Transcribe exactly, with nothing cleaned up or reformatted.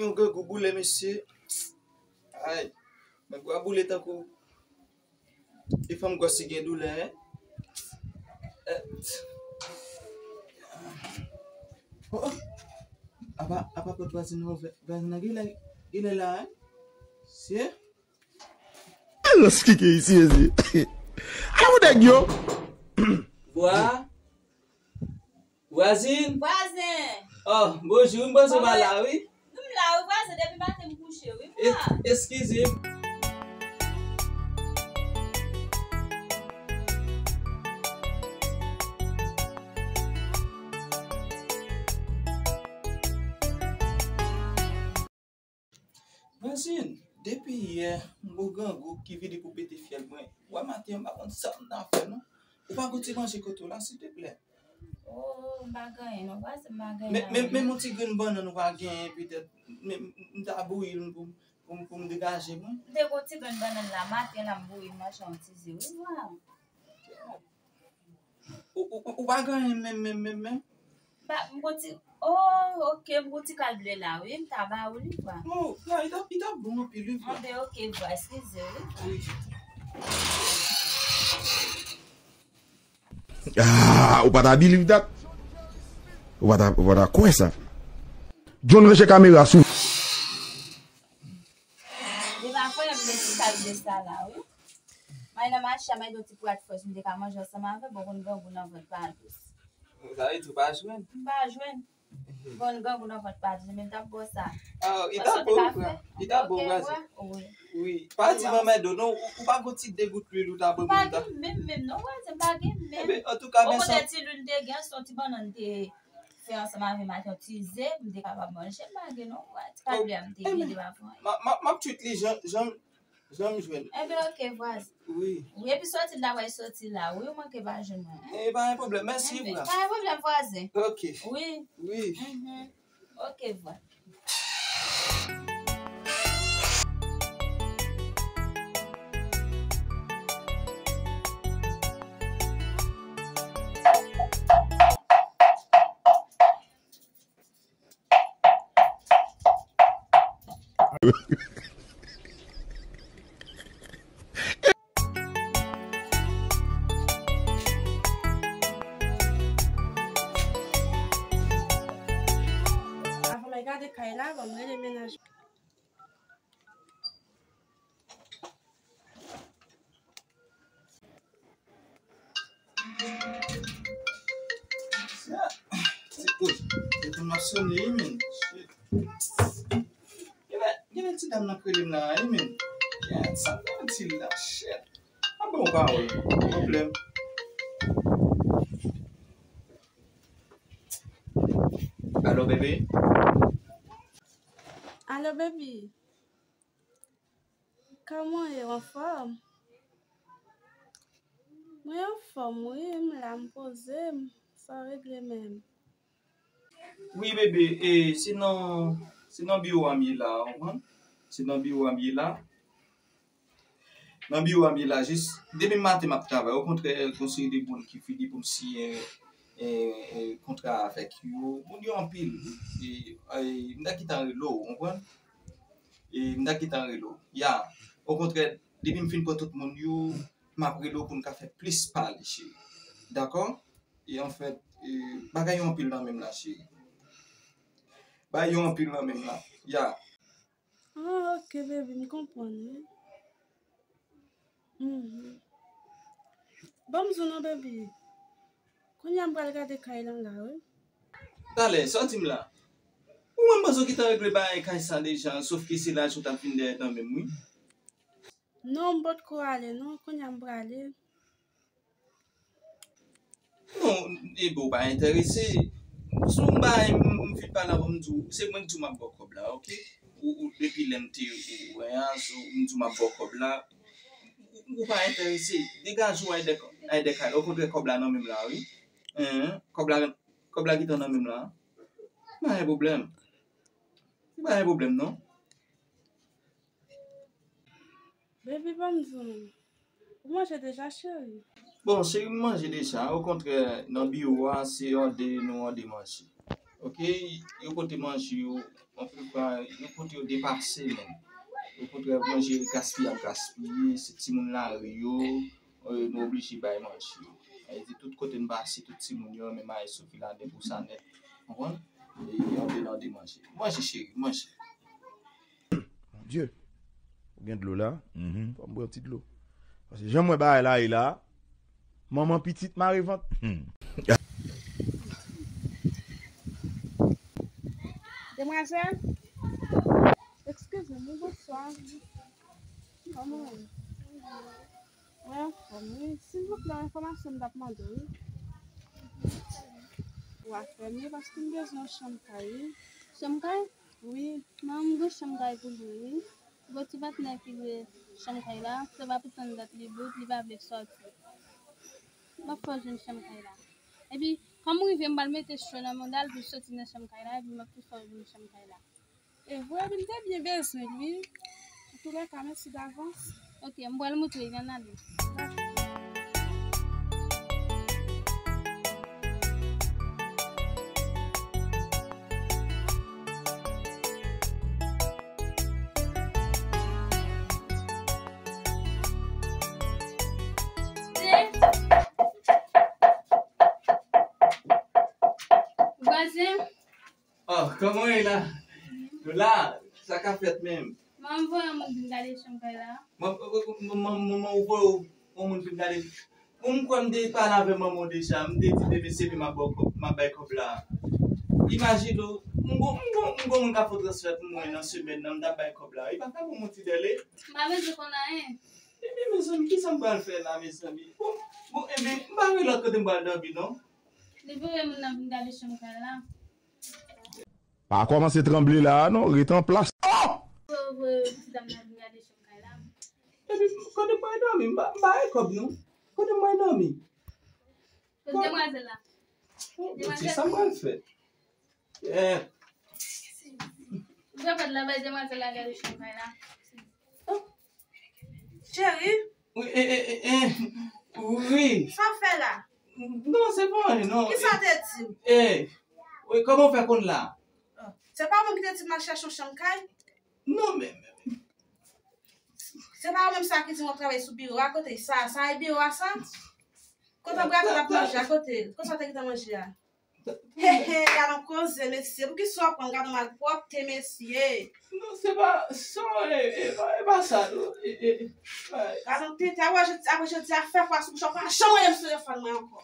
Yon grangou boule, mesye. Ay, men gwa boule tankou e fanm gwòs ki gen doulè, en. Eh. Oh, oh. Apa, apa pòt vwazin nan ouvè. Vwazin nan genlè, genlè la, en. Se? Lòs kike isi, isi. Ala pou nèg yo. Vwa. Vwazin. Vwazen. Oh, bonjou, m panse w pa la, wi. M la, wi, vwazen, depi maten m kouche, wi, vwa. Eskize m. Vwazin, depi yè, m gwo grangou ki vini pou pete fyèl mwen. Wè maten an, m pa konn sa m ta fè, non. Ou pa gon ti manje kote w la, silteplè? Oh, m pa gen anyen, non, vwazen, m pa gen anyen. Men, men, men yon ti grenn bannann ou pa genyen, petèt, men m ta bouyi l pou, pou, pou m degaje mwen. M te gon ti grenn bannann la, maten la, m bouyi, m manje yon ti ze, wi, vwa. Ou, ou, ou, ou pa gen anyen menm, menm, menm, menm? Ba, m gon ti, oh, ok, m gon ti kal ble la, wi, m ta ba ou li, vwa. Oh, la, li t ap, li t ap bon anpil, wi, vwa. Anben, ok, vwa, eskize, wi. Wi. Ah, ou pa ta believe that? Ou pa ta, ou pa ta kwè sa? John, ranche kamera sou. Li pa fè yon ti kal de sa la, wi. Mwen nan mache a, mwen gen yon ti pwat frèch, m te ka manje ansanm avè l, bon, konn grangou nan vant pa dous. Sa vle di ou pa jwenn? M pa jwenn. Konn grangou nan vant pa dous, men m t ap ba w sa. Ah, li ta bon, vwa. Li ta bon, vwa. Wi. Wi. Pa di manman Edo, non, ou, ou pa gon ti de gout lwil ou ta ban mwen ta? M pa gen menm, menm, non, vwa, m pa gen menm. Ebyen, antouka, men sa. Okontrè, ti lwil m te gen, se yon ti bannann m te fè ansanm avè m ak yon ti ze, m te kapab manje, m pa gen non, ti kal ble a m te vide pa fon. M ap, m ap, m ap treat li jan, jan, jan m jwenn. Enben, ok, vwazen. Wi. Wi, epi sòti l la, w al sòti la, wi, ou manke pa jwenn mwen, en. E, pa gen pwoblèm, mèsi, vwa. Pa gen pwoblèm, vwazen. Ok. Wi. Wi. Mhm. Ok, vwa. Avan mwen gade kay la, ban m rele mennaj. Shit. Se, ui, se pou m ap sone, wi, men. Shit. Genlè, genlè ti dam nan k rele m la, wi, men. Yeah, sa m pral di l la, shit. Mwen ap ba w pawòl, pa pwoblèm. Alo, bebe? Alo, baby. Kòman w ye, w anfòm? Mwen anfòm, wi, m la, m poze m. Sa w regle menm? Wi, bebe, e, se nan, se nan biwo a m ye la, w konprann? Se nan biwo a m ye la. Nan biwo a m ye la, jis depi maten m ap travay. Okontrè, gon seri de moun ki vini pou m siyen, e, e, kontra avèk yo. Moun yo anpil. E, e, m ta gentan rele w, w konprann? E m ta gentan rele w. Ya, okontrè, depi m fin pran tout moun yo, m ap rele w pou n ka fè plis pale, cheri. Dakò? E anfèt, e, bagay yo anpil nan men m la, cheri. Bagay yo anpil nan men m la. Ya. Ah, ok, baby, m konprann, wi. Mhm. Ban m di w non, baby. Kounye a m pral gade kay lan la, wi. Talè, sa w di m la? Ou menm panse w gentan regle bagay kay sa deja, sof ke se laj ou t ap vin dèyè nan men m, wi. Non, m potko ale, non, kounye a m prale. Non, e bon, ou pa enterese. Si w bay m, m fin pale avè w, m di w, se mwen k di w m ap ba w kòb la, ok? Ou, ou, depi lè m te wè a, so, m di w m ap ba w kòb la. Ou, ou pa enterese. Degaje w, Aydè, Aydè Kay. Okontrè, kòb la nan men m la, wi. Hein, kòb la, kòb la gentan nan men m la. Pa gen pwoblèm. Pa gen pwoblèm, non. Baby, ban m di w, ou manje deja, cheri? Bon, cheri, m manje deja. Okontrè, nan biwo a, se òde nou òde manje. Ok, yo pote manje yo, anpil fwa, yo pote yo depase menm. Yo pote manje gaspiye ap gaspiye, se timoun lari yo, eh, nou oblije bay manje yo. Sa vle di tout kote n pase, tout timoun yo renmen mayi sou filaden pou sa nèt. Konprann? E andedan de manje. Manje, cheri, manje. Bondye, ou gen dlo la? Mhm. Fò m bwè yon ti dlo. Paske jan m wè bagay la ye la, manman pitit mare vant. Hmm. Demwazèl, eskize m, wi, bonswa. Kòman w ye? Mwen anfòm, wi. Silvouplè, yon enfòmasyon m t ap mande w, wi. Ou a fè m, wi, paske m bezwen yon chanm kay, wi. Chanm kay? Wi. Manman m gen chanm kay pou lwe, wi. Gon ti patnè ki lwe chanm kay la, se pa pou tann dat li bout, li pa vle sòti. M ap fè w jwenn chanm kay la. Epi, kòm ou rive, m pral mete cho nan manda l pou l soti nan chanm kay la, epi m ap tou fè w jwenn chanm kay la. E vre, epi m te byen bezwen l, wi. Antoulèka, mèsi davans. Ok, m pral montre l, ann ale. Vwazen. Oh, kòman w ye la? Nou la, sa k ap fèt menm? Manman voye yon moun vin gade chanm kay la. Manman ou voye yon moun vin gade. Bon, m kwè m te pale avè manman w deja, m te di demen se li m ap ba w kòb, m ap bay kòb la. Imajine w, m gon, m gon, m gon moun k ap fè transfè pou mwen nan semèn nan, m t ap bay kòb la. E pa ka pou mwen ti dèle. M pa bezwen konn anyen. Ebyen, mezanmi, kisa m pral fè la, mezanmi? Bon, bon, ebyen, m pa gen lòt kote m pral dòmi, non. Li voye moun nan vin gade chanm kay la. Pa kòmanse tranble la a non, ret an plas. Oh! Voye, voye ti dam nan vin gade chanm kay la. Epi, kote m pral dòmi? M pa, m pa gen kòb non. Kote m pral dòmi? Kot demwazèl la? Oh, Bondye, sa m pral fè? Eh. Ou kapab la bay demwazèl la gade chanm kay la. Cheri? Wi, eh, eh, eh, eh. Wi. Sa w fè la? Non, se pa anyen, non. Kisa w te di m? Eh. Wi, kòman w fè konn la? Oh, se pa ou menm ki te di m al chèche yon chanm kay? Non, men, men. Se pa ou menm sa ki di m w ap travay sou biwo a, kote sa? Sa e biwo a sa? Kote w ap manje a, kote? Kote w te gentan manje a? He, he, gad yon koze, mesye. Poukisa w ap pran gad yon malpwòpte, mesye? Non, se pa, se pa, e, e, e pa sa, non. E, e, e. Gad yon tenten, apre jodi, apre jodi a, fè kwa sou bouch ou, pa janm rele m sou telefòn mwen ankò.